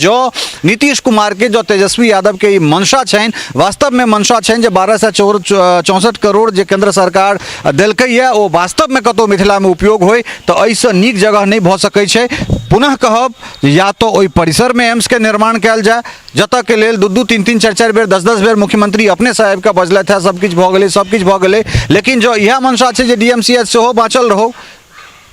जँ नीतीश कुमारके, जँ तेजस्वी यादवके ई मंशा छनि, वास्तवमे मंशा छनि जे 1264 करोड़ जे केंद्र सरकार देलकैए ओ वास्तवमे कतहु मिथिलामे उपयोग होइ, तऽ एहिसँ नीक जगह नहि भऽ सकै छै। पुनः कहब, या तऽ ओहि परिसरमे एम्सके निर्माण कयल जाय, जतऽके लेल 2-2 3-3 4-4 बेर 10-10 बेर मुख्यमंत्री अपने साहेबके बजलथि हँ, सबकिछु भऽ गेलै, सबकिछु भऽ गेलै। लेकिन जँ इएह मंशा छै जे डी एम सी एच सेहो बाँचल रहौ,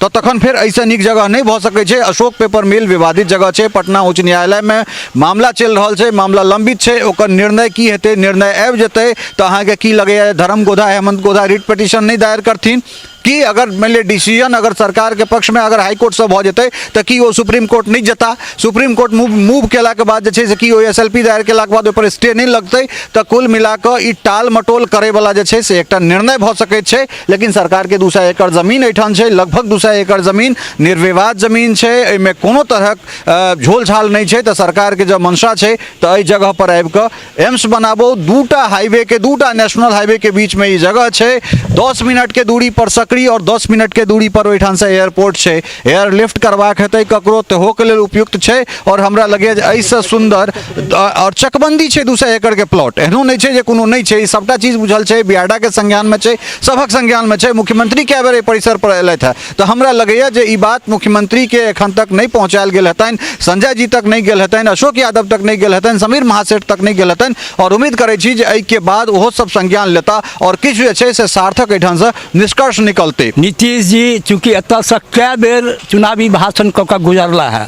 तऽ तखन फेर एहिसँ नीक जगह नहि भऽ सकै छै। अशोक पेपर मिल विवादित जगह छै, पटना उच्च न्यायालयमे मामला चलि रहल छै, मामला लम्बित छै, ओकर निर्णय की हेतै, निर्णय आबि जेतै तऽ अहाँके की लगैए, धर्म गोधा हेमंत गोधा रिट पिटिशन नहि दायर करथिन की? अगर मानि लिअ डिसीजन अगर सरकारके पक्षमे अगर हाईकोर्टसँ भऽ जेतै तऽ की ओ सुप्रीम कोर्ट नहि जेता? सुप्रीम कोर्ट मूव केलाके बाद जे छै से की ओ एस एल पी दायर केलाके बाद ओहिपर स्टे नहि लगतै? तऽ कुल मिलाकऽ ई टाल मटोल करैवला जे छै से एकटा निर्णय भऽ सकैत छै। लेकिन सरकारके 200 एकड़ जमीन एहिठाम छै, लगभग 200 एकड़ जमीन निर्विवाद जमीन छै, एहिमे कोनो तरहक झोल झाल नहि छै। तऽ सरकारके जब मंशा छै तऽ एहि जगह पर आबि कऽ एम्स बनाबू। दूटा हाईवे के, दूटा नेशनल हाईवे के बीच में ई जगह छै, 10 मिनट के दूरी पर सकरी और 10 मिनट के दूरी पर ओहिठाम से एयरपोर्ट छै। एयरलिफ्ट करबाक हेतै ककरो तहोके लेल उपयुक्त छै। और हमरा लगैए जे एहिसँ सुन्दर और चकबंदी छै, 200 एकड़ के प्लॉट एहनो नहि छै जे कोनो नहि छै। ई सबटा चीज बुझल छै, बियाडाके संज्ञानमे छै, सभक संज्ञानमे छै। मुख्यमंत्री कए बेर एहि परिसर पर एलथि हेँ। तऽ हमरा लगैए जे ई बात मुख्यमंत्रीके एखन तक नहि पहुँचायल गेल हेतनि, संजय जी तक नहि गेल हेतनि, अशोक यादव तक नहि गेल हेतनि, समीर महासेठ तक नहि गेल हेतनि। और उम्मीद करै छी जे एहिके बाद ओहो सब संज्ञान लेता और किछु जे छै से सार्थक एहिठामसँ निष्कर्ष निकलतै। नीतीश जी चूँकि एतऽसँ कए बेर चुनावी भाषण कऽ कऽ गुजरला है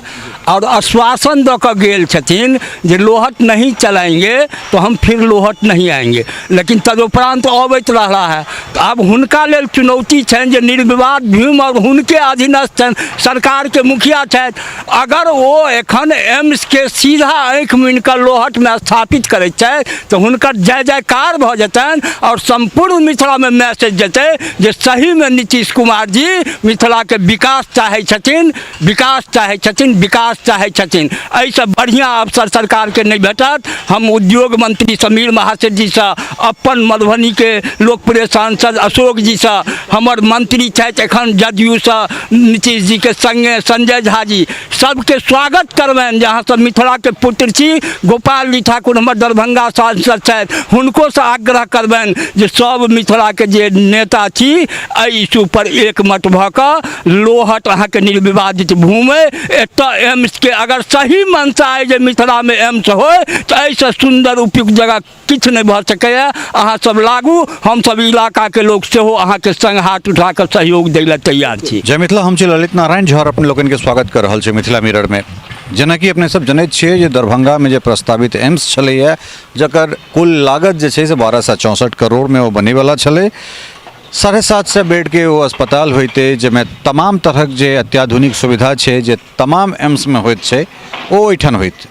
और आश्वासन दऽ कऽ गेल छथिन जे लोहट नहीं चलाएंगे तो हम फिर लोहट नहीं आएंगे, लेकिन तदुपरांत अबैत रहला है। तऽ आब हुनका लेल चुनौती छनि जे निर्विवाद भीम और हुनके अधीनस्थ छनि, सरकारके मुखिया छथि। अगर ओ एखन एम्सके सीधा आँखि मुनि कऽ लोहटमे स्थापित करैत छथि तऽ हुनकर जय जयकार भऽ जेतनि और सम्पूर्ण मिथिलामे मैसेज जेतै जे सहीमे नीतीश कुमार जी मिथिलाके विकास चाहै छथिन, विकास चाहै छथिन, विकास चाहै छथिन। एहिसँ बढ़िआँ अवसर सरकारके नहि भेटत। हम उद्योग मंत्री समीर महासेठ जीसँ, अपन मधुबनीके लोकप्रिय सांसद अशोक जीसँ, हमर मंत्री छथि एखन जदयूसँ नीतीश जीके सङ्गे संजय झा जी, सबके स्वागत करबनि जे अहाँ सब मिथिलाके पुत्र छी। गोपाल जी ठाकुर हमर दरभंगा सांसद छथि, हुनकोसँ आग्रह करबनि जे सब मिथिलाके जे नेता छी एहि इशूपर एकमत भऽ कऽ लोहट अहाँके निर्विवादित भूमि, एतऽ एम्सके अगर सही मनसा अइ जे मिथिलामे एम्स होइ तऽ एहिसँ सुन्दर उपयुक्त जगह किछु नहि भऽ सकैए। अहाँ सब लागू, हमसब इलाकाके लोक सेहो अहाँके संग हाथ उठा कऽ सहयोग दै लए तैयार छी। जय मिथिला, हम छी ललित नारायण झा, अपने लोकनिके स्वागत कर रहल छी मिथिला मिरर में। जेनाकि अपने सब जनैत छियै जे दरभंगामे जे प्रस्तावित एम्स छलैए, जकर कुल लागत जे छै से 1264 करोड़मे ओ बनैवला छलै, 750 बेडके ओ अस्पताल होइतै, जाहिमे तमाम तरहक जे अत्याधुनिक सुविधा छै जे तमाम एम्समे होइत छै ओ ओहिठाम होइत।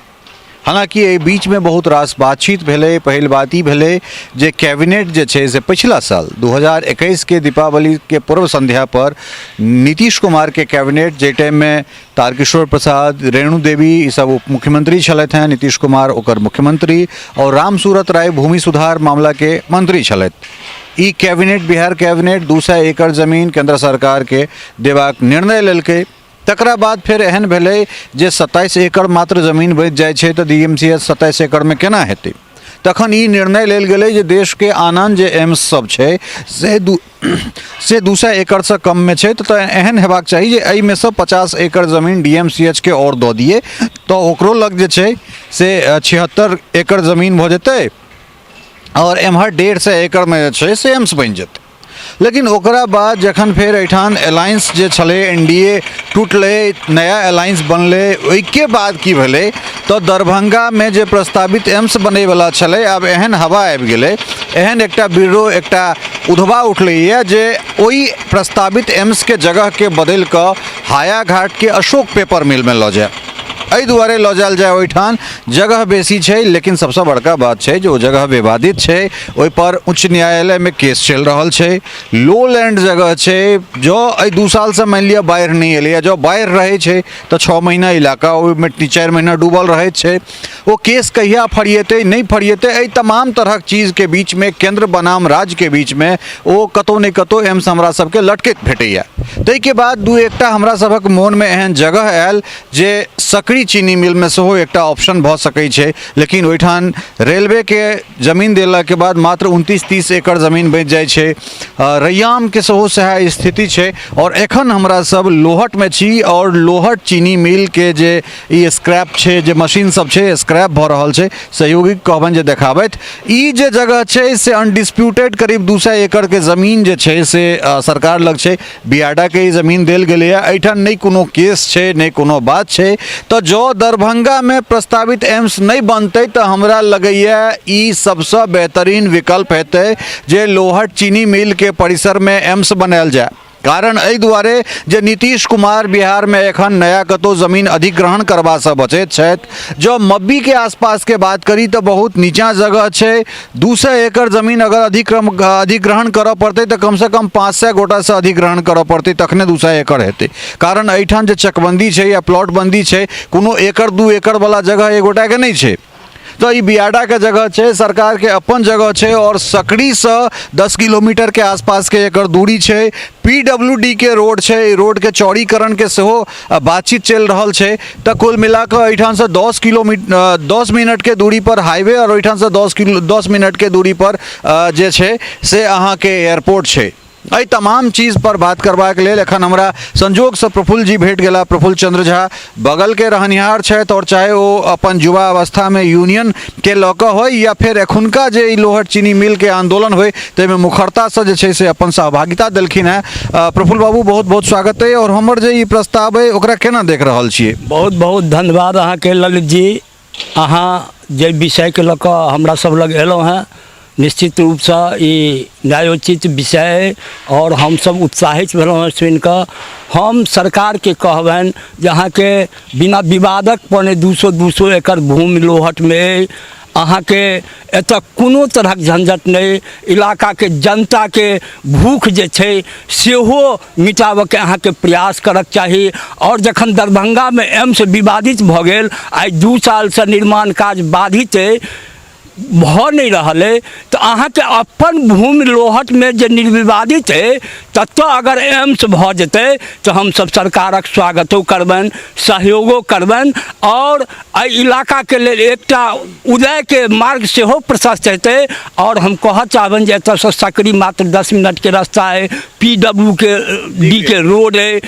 हालाँकि एहि बीचमे बहुत रास बातचीत भेलै। पहिल बात ई भेलै जे कैबिनेट जे छै से पछिला साल 2021के दीपावलीके पूर्व संध्या पर नीतीश कुमारके कैबिनेट, जाहि टाइममे तारकिशोर प्रसाद, रेणु देवी ई सब उप मुख्यमंत्री छलथि हेँ, नीतीश कुमार ओकर मुख्यमंत्री और राम सूरत राय भूमि सुधार मामलाके मंत्री छलथि, ई कैबिनेट, बिहार कैबिनेट 200 एकड़ जमीन केंद्र सरकारके देबाक निर्णय लेलकै। तकरा बाद फेर एहन भेलै जे 27 एकड़ मात्र जमीन बचि जाइ छै तऽ डी एम सी एच 27 एकड़मे केना हेतै? तखन ई निर्णय लेल गेलै जे देशके आन आन जे एम्स सब छै से 200 एकड़सँ कममे छै, तऽ एहन हेबाक चाही जे एहिमे सँ 50 एकड़ जमीन डी एम सी एच के आओर दऽ दियै तऽ ओकरो लग जे छै से 76 एकड़ जमीन भऽ जेतै आओर एम्हर 150 एकड़मे जे छै से एम्स बनि जेतै। लेकिन ओकरा बाद जखन फेर एहिठाम अलायंस जे छलै एन डी ए टूटलै, नया अलायंस बनलै, ओहिके बाद की भेलै तऽ दरभंगामे जे प्रस्तावित एम्स बनैवला छलै, आब एहन हवा आबि गेलै, एहन एकटा बिरो एकटा उधबा उठलैए जे ओहि प्रस्तावित एम्सके जगहके बदलि कऽ हायाघाटके अशोक पेपर मिलमे लऽ जाय। एहि दुआरे लऽ जायल जाय, ओहिठाम जगह बेसी छै, लेकिन सबसँ बड़का बात छै जे ओ जगह विवादित छै, ओहिपर उच्च न्यायालयमे केस चलि रहल छै। लो लैंड जगह छै। जँ एहि 2 सालसँ मानि लिअ बाढ़ि नहि एलैए, जँ बाढ़ि रहै छै तऽ 6 महीना इलाका ओहिमे 3-4 महीना डूबल रहैत छै। ओ केस कहिया फरिएतै नहि फरिएतै, एहि तमाम तरहक चीजके बीचमे केन्द्र बनाम राज्यके बीचमे ओ कतहु ने कतहु एम्स हमरा सबके लटकैत भेटैए। ताहिके बाद दू एकटा हमरा सभक मोनमे एहन जगह आयल जे सकरी चीनी मिलमे सेहो एकटा ऑप्शन भऽ सकै छै, लेकिन ओहिठाम रेलवेके जमीन देलाके बाद मात्र 29-30 एकड़ जमीन बचि जाइ छै। रैयामके सेहो सएह स्थिति छै। आओर एखन हमरा सब लोहटमे छी आओर लोहट चीनी मिलके जे ई स्क्रैप छै, जे मशीन सब छै स्क्रैप भऽ रहल छै, सहयोगी कहबनि जे देखाबथि। ई जे जगह छै से अनडिस्प्यूटेड करीब 200 एकड़के जमीन जे छै से सरकार लग छै, बियाडाके ई जमीन देल गेलैए। एहिठाम नहि कोनो केस छै, नहि कोनो बात छै। तऽ जँ दरभंगामे प्रस्तावित एम्स नहि बनतै तऽ हमरा लगैए ई सबसँ बेहतरीन विकल्प हेतै जे लोहट चीनी मिलके परिसरमे एम्स बनायल जाय। कारण एहि दुआरे जे नीतीश कुमार बिहारमे एखन नया कतहु जमीन अधिग्रहण करबासँ बचैत छथि। जँ मब्बीके आसपासके बात करी तऽ बहुत नीचाँ जगह छै, 200 एकड़ जमीन अगर अधिग्रहण करऽ पड़तै तऽ कमसँ कम 500 गोटासँ अधिग्रहण करऽ पड़तै तखने 200 एकड़ हेतै। कारण एहिठाम जे चकबन्दी छै या प्लॉटबन्दी छै, कोनो एकड़ 2 एकड़वला जगह एक गोटाके नहि छै। तऽ ई बियाडाके जगह छै, सरकारके अपन जगह छै आओर सकरीसँ 10 किलोमीटरके आसपासके एकर दूरी छै। PWD के रोड छै, ई रोडके चौड़ीकरणके सेहो बातचीत चलि रहल छै। तऽ कुल मिलाकऽ एहिठामसँ 10 मिनटके दूरीपर हाईवे आओर ओहिठामसँ 10 मिनटके दूरीपर जे छै से अहाँके एयरपोर्ट छै। एहि तमाम चीज पर बात करबाक लेल एखन हमरा संजोगसँ प्रफुल्ल जी भेट गेला। प्रफुल्ल चंद्र झा बगलके रहनिहार छथि आओर चाहे ओ अपन युवा अवस्थामे यूनियनके लऽ कऽ होइ या फेर एखुनका जे ई लोहट चीनी मिलके आंदोलन होइ ताहिमे मुखरतासँ जे छै से अपन सहभागिता देलखिन हेँ। प्रफुल्ल बाबू बहुत बहुत स्वागत अइ आओर हमर जे ई प्रस्ताव अइ ओकरा केना देख रहल छियै? बहुत बहुत धन्यवाद अहाँके ललित जी। अहाँ जाहि विषयके लऽ कऽ हमरा सब लग एलहुँ हेँ निश्चित रूपसँ ई न्यायोचित विषय अइ आओर हमसब उत्साहित भेलहुँ हेँ सुनिकऽ। हम सरकारके कहबनि जे अहाँके बिना विवादक 175-200 एकड़ भूमि लोहटमे अइ, अहाँके एतऽ कोनो तरहक झंझट नहि, इलाकाके जनताके भूख जे छै सेहो मिटाबऽके अहाँके प्रयास करऽके चाही। आओर जखन दरभङ्गामे एम्स विवादित भऽ गेल, आइ 2 सालसँ निर्माण काज बाधित अइ, भऽ नहि रहल अइ, तऽ अहाँके अपन भूमि लोहटमे जे निर्विवादित अइ ततऽ अगर एम्स भऽ जेतै तऽ हमसब सरकारक स्वागतो करबनि, सहयोगो करबनि आओर एहि इलाकाके लेल एकटा उदयके मार्ग सेहो प्रशस्त हेतै। आओर हम कहऽ चाहबनि जे एतऽसँ सकरी मात्र 10 मिनटके रास्ता अइ, PWD के रोड अइ,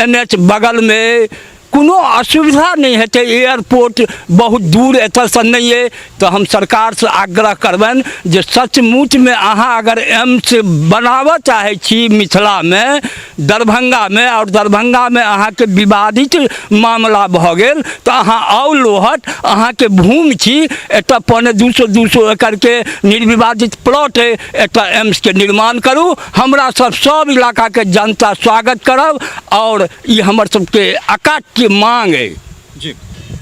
NH बगलमे अइ, कोनो असुविधा नहि हेतै। एयरपोर्ट बहुत दूर एतऽसँ नहि अइ। तऽ हम सरकारसँ आग्रह करबनि जे सचमुचमे अहाँ अगर एम्स बनाबऽ चाहै छी मिथिलामे, दरभङ्गामे, आओर दरभङ्गामे अहाँके विवादित मामला भऽ गेल तऽ अहाँ आउ लोहट, अहाँके भूमि छी, एतऽ 175-200 एकड़के निर्विवादित प्लॉट अइ, एतऽ एम्सके निर्माण करू। हमरा सब सब इलाकाके जनता स्वागत करब आओर ई हमर सबके अकाट्य मांग अइ। जी,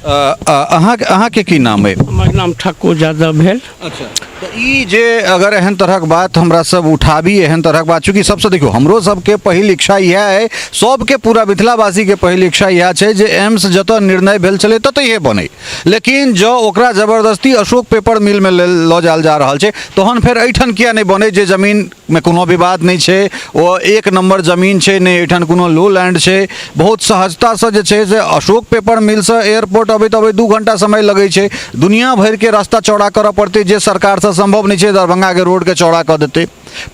अहाँके की नाम अइ? हमर नाम ठाकुर यादव भेल। अच्छा, तऽ ई जे अगर एहन तरहक बात हमरा सब उठाबी, एहन तरहक बात, चूँकि सबसँ देखियौ हमरो सबके पहिल इच्छा इएह अइ, सबके पूरा मिथिलावासीके पहिल इच्छा इएह छै जे एम्स जतऽ निर्णय भेल छलै ततहिए बनै, लेकिन जँ ओकरा जबरदस्ती अशोक पेपर मिलमे लऽ जायल जा रहल छै तहन फेर एहिठाम किया नहि बनै जे जमीनमे कोनो विवाद नहि छै, ओ 1 नम्बर जमीन छै, नहि एहिठाम कोनो लो लैंड छै, बहुत सहजतासँ जे छै से अशोक पेपर मिलसँ एयरपोर्ट अबैत अबैत 2 घंटा समय लगै छै। दुनिया भरिके रास्ता चौड़ा करऽ पड़तै जे सरकारसँ सम्भव नहि छै, दरभंगाके रोडके चौड़ा कऽ देतै।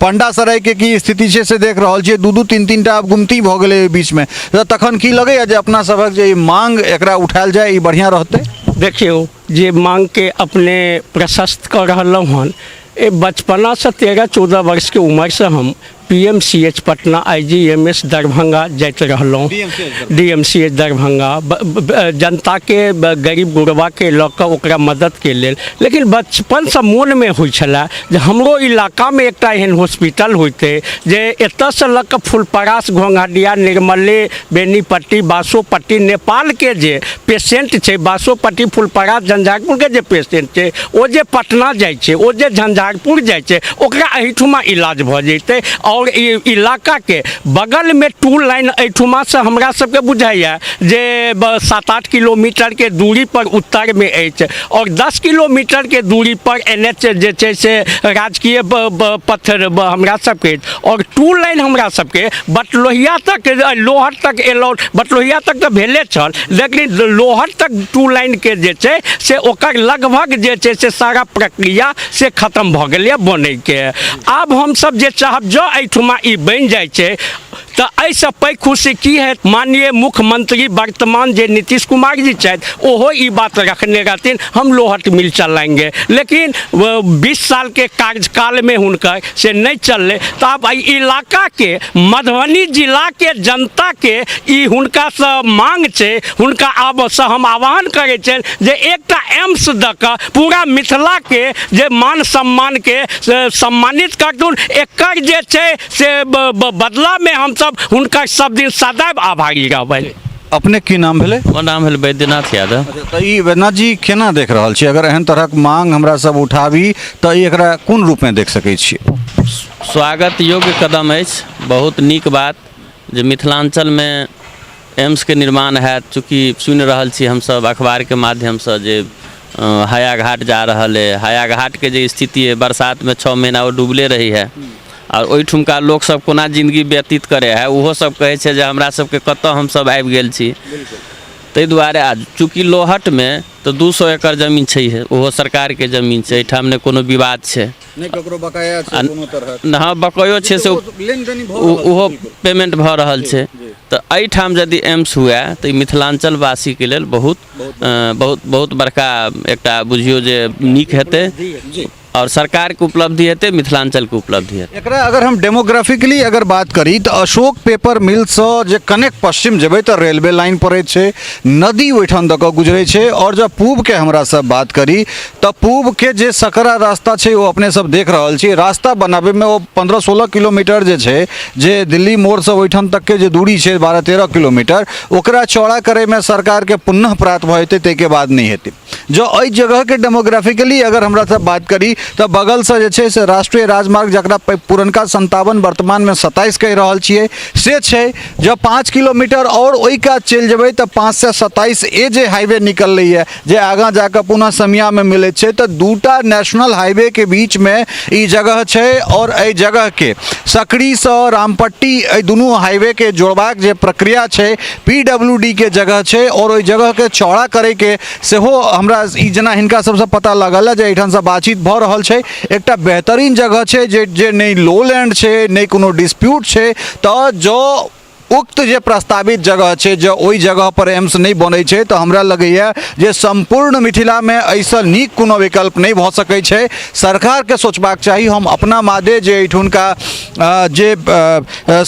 पंडासरायके की स्थिति छै से देख रहल छियै, 2-2 3-3 टा आब गुमती भऽ गेलै ओहि बीचमे। तऽ तखन की लगैए जे अपना सभक जे ई मांग एकरा उठायल जाय, ई बढ़िआँ रहतै? देखियौ, जे मांगके अपने प्रशस्त कऽ रहलहुँ हन, बचपनासँ 13-14 वर्षके उमरसँ हम PMCH Patna, IGMS Darbhanga जाइत रहलहुँ। DMCH Darbhanga जनताके गरीब गुरबाके लऽ कऽ ओकरा मददके लेल। लेकिन बचपनसँ मोनमे होइ छलए जे हमरो इलाकामे एकटा एहन हॉस्पिटल होइतै जे एतऽसँ लऽ कऽ फुलपरास, घोंघडिया, निर्मली, बेनीपट्टी, बासोपट्टी, नेपालके जे पेशेंट छै, बासोपट्टी, फुलपरास, झंझारपुरके जे पेशेंट छै, ओ जे पटना जाइ छै, ओ जे झंझारपुर जाइ छै, ओकरा एहिठुमा इलाज भऽ जैतै। आओर आओर ई इलाकाके बगलमे 2 लाइन एहिठुमासँ हमरा सबके बुझाइए जे 7-8 किलोमीटरके दूरीपर उत्तरमे अछि आओर 10 किलोमीटरके दूरीपर NH जे छै से राजकीय पथ हमरा सबके अछि। आओर 2 लाइन हमरा सबके बटलोहिया तक, लोहट तक एलहुँ, बटलोहिया तक तऽ भेले छल, लेकिन लोहट तक 2 लाइनके जे छै से ओकर लगभग जे छै से सारा प्रक्रिया से खत्म भऽ गेलैए बनैके। आब हमसब जे चाहब जँ एहिठुमा ई बनि जाइ छै तऽ एहिसँ पैघ खुशी की हैत। माननीय मुख्यमंत्री वर्तमान जे नीतीश कुमार जी छथि ओहो ई बात रखने रहथिन, हम लोहट मिल चलाएंगे, लेकिन 20 सालके कार्यकालमे हुनकर से नहि चललै। तऽ आब एहि इलाकाके मधुबनी जिलाके जनताके ई हुनकासँ मांग छै, हुनका आबसँ हम आह्वान करै छियनि जे एकटा एम्स दऽ कऽ पूरा मिथिलाके जे मान सम्मानके सम्मानित करथुन। एकर जे छै से बदलामे हमसब हुनकर सब दिन सदैव आभारी रहबनि। अपने की नाम भेलै? हमर नाम भेल बैद्यनाथ यादव। अच्छा, तऽ ई बैद्यनाथ जी केना देख रहल छी, अगर एहन तरहक मांग हमरा सब उठाबी तऽ ई एकरा कोन रूपमे देख सकै छियै? स्वागत योग्य कदम अछि, बहुत नीक बात जे मिथिलाञ्चलमे एम्सके निर्माण हैत। चूँकि सुनि रहल छी हमसब अखबारके माध्यमसँ जे हायाघाट जा रहल अइ, हायाघाटके जे स्थिति अइ बरसातमे 6 महीना ओ डूबले रहै है आओर ओहिठुमका लोकसब कोना जिन्दगी व्यतीत करै है ओहो सब कहै छै जे हमरा सबके कतऽ हमसब आबि गेल छी। ताहि दुआरे आ चूँकि लोहटमे तऽ 200 एकड़ जमीन छैहे, ओहो सरकारके जमीन छै, एहिठाम नहि कोनो विवाद छै, नहि ककरो बकाया छै कोनो तरहक, हँ बकायो छै से ओहो पेमेंट भऽ रहल छै। तऽ एहिठाम यदि एम्स हुए तऽ ई मिथिलाञ्चलवासीके लेल बहुत बहुत बहुत बड़का एकटा बुझियौ जे नीक हेतै आओर सरकारके उपलब्धि हेतै, मिथिलाञ्चलके उपलब्धि हेतै। एकरा अगर हम डेमोग्राफिकली अगर बात करी तऽ अशोक पेपर मिलसँ जे कनेक पश्चिम जेबै तऽ रेलवे लाइन पड़ै छै, नदी ओहिठाम दऽ कऽ गुजरै छै। आओर जब पूबके हमरा सब बात करी तऽ पूबके जे सकरा रास्ता छै ओ अपने सब देख रहल छी। रास्ता बनाबैमे ओ 15-16 किलोमीटर जे छै, जे दिल्ली मोड़सँ ओहिठाम तकके जे दूरी छै 12-13 किलोमीटर, ओकरा चौड़ा करैमे सरकारके पुनः प्राप्त भऽ जेतै, ताहिके बाद नहि हेतै। जँ एहि जगहके डेमोग्राफिकली अगर हमरा सब बात करी तऽ बगलसँ जे छै से राष्ट्रीय राजमार्ग, जकरा पुरनका 57 वर्तमानमे 27 कहि रहल छियै से छै। जँ 5 किलोमीटर आओर ओहि कात चलि जेबै तऽ 527 ए जे हाईवे निकललैए जे आगाँ जाकऽ पुनः समियामे मिलैत छै। तऽ 2टा नेशनल हाईवेके बीचमे ई जगह छै आओर एहि जगहके सकरीसँ रामपट्टी एहि दुनू हाईवेके जोड़बाक जे प्रक्रिया छै PWD के जगह छै आओर ओहि जगहके चौड़ा करैके सेहो हमरा ई जेना हिनका सबसँ पता लागल है जे एहिठामसँ बातचीत भऽ रहल छै। एकटा बेहतरीन जगह छै जे नहि लो लैंड छै नहि कोनो डिस्प्यूट छै। तऽ जँ उक्त जे प्रस्तावित जगह छै जँ ओहि जगहपर एम्स नहि बनै छै तऽ हमरा लगैए जे सम्पूर्ण मिथिलामे एहिसँ नीक कोनो विकल्प नहि भऽ सकै छै। सरकारके सोचबाक चाही। हम अपना मादे जे एहिठुनका जे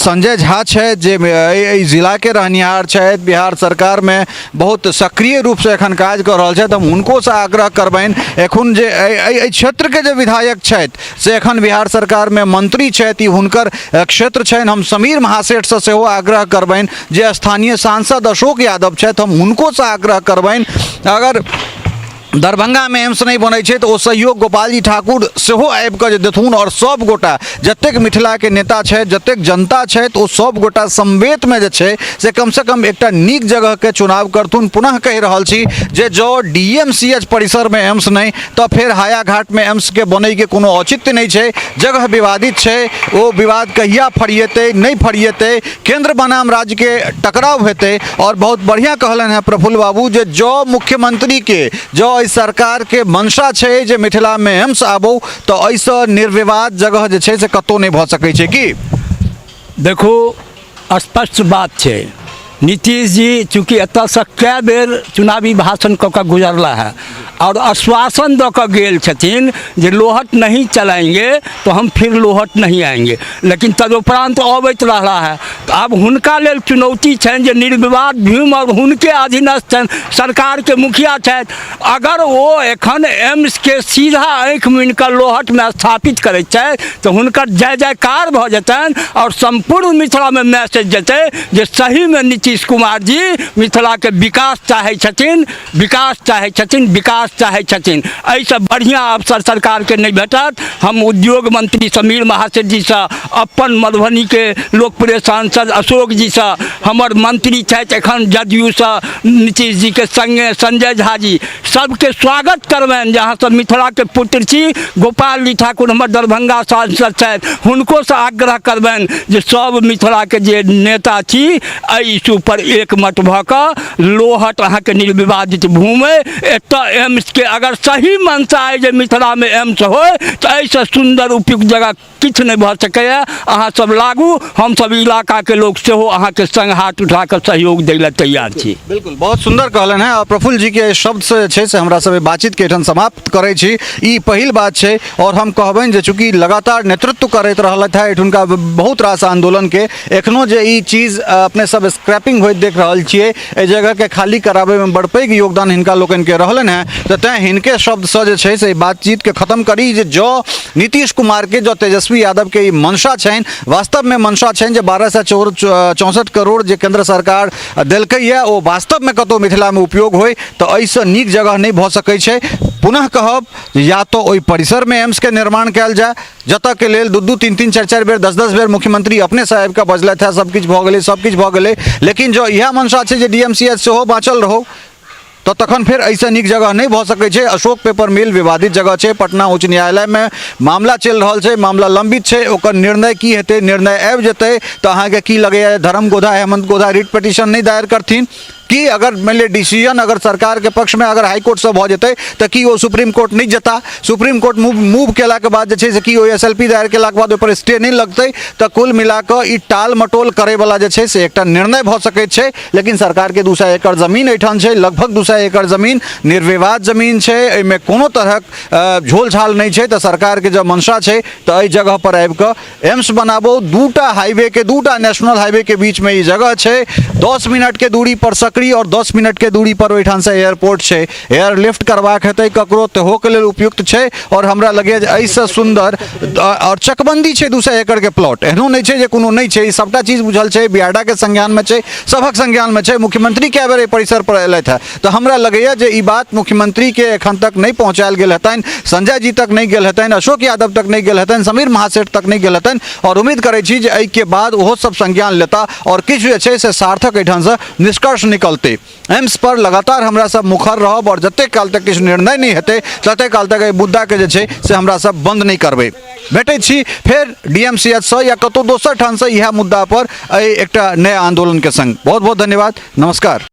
संजय झा छथि जे एहि जिलाके रहनिहार छथि, बिहार सरकारमे बहुत सक्रिय रूपसँ एखन काज कऽ रहल छथि, हम हुनकोसँ आग्रह करबनि। एखन जे एहि क्षेत्रके जे विधायक छथि से एखन बिहार सरकारमे मंत्री छथि, ई हुनकर क्षेत्र छनि। हम समीर महासेठसँ सेहो आग्रह करबनि, जे स्थानीय सांसद अशोक यादव छथि, हम हुनकोसँ आग्रह करबनि। अगर दरभंगामे एम्स नहि बनै छै तऽ ओ सहयोग गोपालजी ठाकुर सेहो आबि कऽ जे देथुन आओर सब गोटा जतेक मिथिलाके नेता छथि, जतेक जनता छथि, ओ सब गोटा समवेतमे जे छै से कमसँ कम एकटा नीक जगहके चुनाव करथुन। पुनः कहि रहल छी जे जँ DMCH परिसरमे एम्स नहि तऽ फेर हायाघाटमे एम्सके बनैके कोनो औचित्य नहि छै। जगह विवादित छै, ओ विवाद कहिया फरिएतै नहि फरिएतै, केंद्र बनाम राज्यके टकराव हेतै। आओर बहुत बढ़िआँ कहलनि हेँ प्रफुल्ल बाबू जे जँ मुख्यमंत्रीके जँ एहि सरकारके मंशा छै जे मिथिलामे एम्स आबौ तऽ एहिसँ निर्विवाद जगह जे छै से कतहु नहि भऽ सकै छै। की देखू, स्पष्ट बात छै, नीतीश जी चूँकि एतऽसँ कए बेर चुनावी भाषण कऽ कऽ गुजरला है आओर आश्वासन दऽ कऽ गेल छथिन जे लोहट नहीं चलाएंगे तो हम फिर लोहट नहीं आएंगे, लेकिन तदुपरांत अबैत रहला है। तऽ आब हुनका लेल चुनौती छनि जे निर्विवाद भीम आओर हुनके अधीनस्थ छनि, सरकारके मुखिया छथि। अगर ओ एखन एम्सके सीधा आँखि मुनि कऽ लोहटमे स्थापित करैत छथि तऽ हुनकर जय जयकार भऽ जेतनि आओर सम्पूर्ण मिथिलामे मैसेज जेतै जे सहीमे नीतीश नीतीश कुमार जी मिथिलाके विकास चाहै छथिन, विकास चाहै छथिन, विकास चाहै छथिन। एहिसँ बढ़िआँ अवसर सरकारके नहि भेटत। हम उद्योग मंत्री समीर महासेठ जीसँ, अपन मधुबनीके लोकप्रिय सांसद अशोक जीसँ, हमर मंत्री छथि एखन जदयूसँ नीतीश जीके सङ्गे संजय झा जी, सबके स्वागत करबनि जे अहाँ सब मिथिलाके पुत्र छी। गोपाल जी ठाकुर हमर दरभंगा सांसद छथि, हुनकोसँ आग्रह करबनि जे सब मिथिलाके जे नेता छी एहि इशूपर एकमत भऽ कऽ लोहट अहाँके निर्विवादित भूमि, एतऽ एम्सके अगर सही मनसा अइ जे मिथिलामे एम्स होइ तऽ एहिसँ सुन्दर उपयुक्त जगह किछु नहि भऽ सकैए। अहाँ सब लागू, हमसब इलाकाके लोक सेहो अहाँके सङ्ग हाथ उठा कऽ सहयोग दै लए तैयार छी। बिल्कुल, बहुत सुंदर कहलनि हेँ। आओर प्रफुल्ल जी के शब्द से जे छै से हमरा सब बातचीत के एहिठाम समाप्त करै छी। ई पहिल बात छै। आओर हम कहबनि जे चूँकि लगातार नेतृत्व करैत रहलथि हेँ एहिठुनका बहुत रास आंदोलन के, एखनो जे ई चीज अपने सब स्क्रैपिंग होइत देख रहल छियै, एहि जगहके खाली कराबैमे बड़ पैघ योगदान हिनका लोकनिके रहलनि हेँ, तऽ तैँ हिनके शब्दसँ जे छै से ई बातचीतके खत्म करी जे जँ नीतीश कुमारके, जँ तेजस्वी यादवके ई मंशा छनि, वास्तवमे मंशा छनि जे 1264 करोड़ जे केंद्र सरकार देलकैए ओ वास्तवमे कतहु मिथिलामे उपयोग होइ, तऽ एहिसँ नीक जगह नहि भऽ सकै छै। पुनः कहब, या तऽ ओहि परिसरमे एम्सके निर्माण कयल जाय, जतऽके लेल दू दू तीन तीन चारि चारि बेर दस दस बेर मुख्यमंत्री अपने साहेबके बजलथि हेँ, सब किछु भऽ गेलै, सब किछु भऽ गेलै, लेकिन जँ इएह मंशा छै जे डी एम सी एच सेहो बाँचल रहौ, तऽ तखन फेर एहिसँ नीक जगह नहि भऽ सकै छै। अशोक पेपर मिल विवादित जगह छै, पटना उच्च न्यायालयमे मामला चलि रहल छै, मामला लम्बित छै, ओकर निर्णय की हेतै, निर्णय आबि जेतै तऽ अहाँके की लगैए धर्म गोधा हेमंत गोधा रिट पिटिशन नहि दायर करथिन की? अगर मानि लिअ डिसीजन अगर सरकारके पक्षमे अगर हाईकोर्टसँ भऽ जेतै तऽ की ओ सुप्रीम कोर्ट नहि जेता? सुप्रीम कोर्ट मूव मूव केलाके बाद जे छै से की ओ एस एल पी दायर केलाके बाद ओहिपर स्टे नहि लगतै? तऽ कुल मिलाकऽ ई टाल मटोल करैवला जे छै से एकटा निर्णय भऽ सकैत छै। लेकिन सरकारके 200 एकड़ जमीन एहिठाम छै, लगभग 200 एकड़ जमीन निर्विवाद जमीन छै, एहिमे कोनो तरहक झोल झाल नहि छै। तऽ सरकारके जब मंशा छै तऽ एहि जगह पर आबि कऽ एम्स बनाबो। दूटा हाईवे के, दूटा नेशनल हाईवे के बीच में ई जगह छै, 10 मिनट के दूरी पर सकरी और 10 मिनट के दूरी पर ओहिठामसँ एयरपोर्ट छै। एयरलिफ्ट करबाक हेतै ककरो तहोके लेल उपयुक्त छै। आओर हमरा लगैए जे एहिसँ सुन्दर आओर चकबन्दी छै 200 एकड़के प्लॉट, एहनो नहि छै जे कोनो नहि छै, ई सभटा चीज बुझल छै, बियाडाके संज्ञानमे छै, सभक संज्ञानमे छै। मुख्यमंत्री कए बेर एहि परिसर पर एलथि हेँ, तऽ हमरा लगैए जे ई बात मुख्यमंत्रीके एखन तक नहि पहुँचायल गेल हेतनि, संजय जी तक नहि गेल हेतनि, अशोक यादव तक नहि गेल हेतनि, समीर महासेठ तक नहि गेल हेतनि। आओर उम्मीद करै छी जे एहिके बाद ओहो सब संज्ञान लेता आओर किछु जे छै से सार्थक एहिठामसँ निष्कर्ष निकलतै। एम्स पर लगातार हमरा सब मुखर रहब आओर जतेक काल तक किछु निर्णय नहि हेतै ततेक काल तक एहि मुद्दाके जे छै से हमरा सब बन्द नहि करबै। भेटै छी फेर डी एम सी एच सँ या कतहु दोसर ठामसँ इएह मुद्दा पर एहि एकटा नया आन्दोलनके संग। बहुत बहुत धन्यवाद, नमस्कार।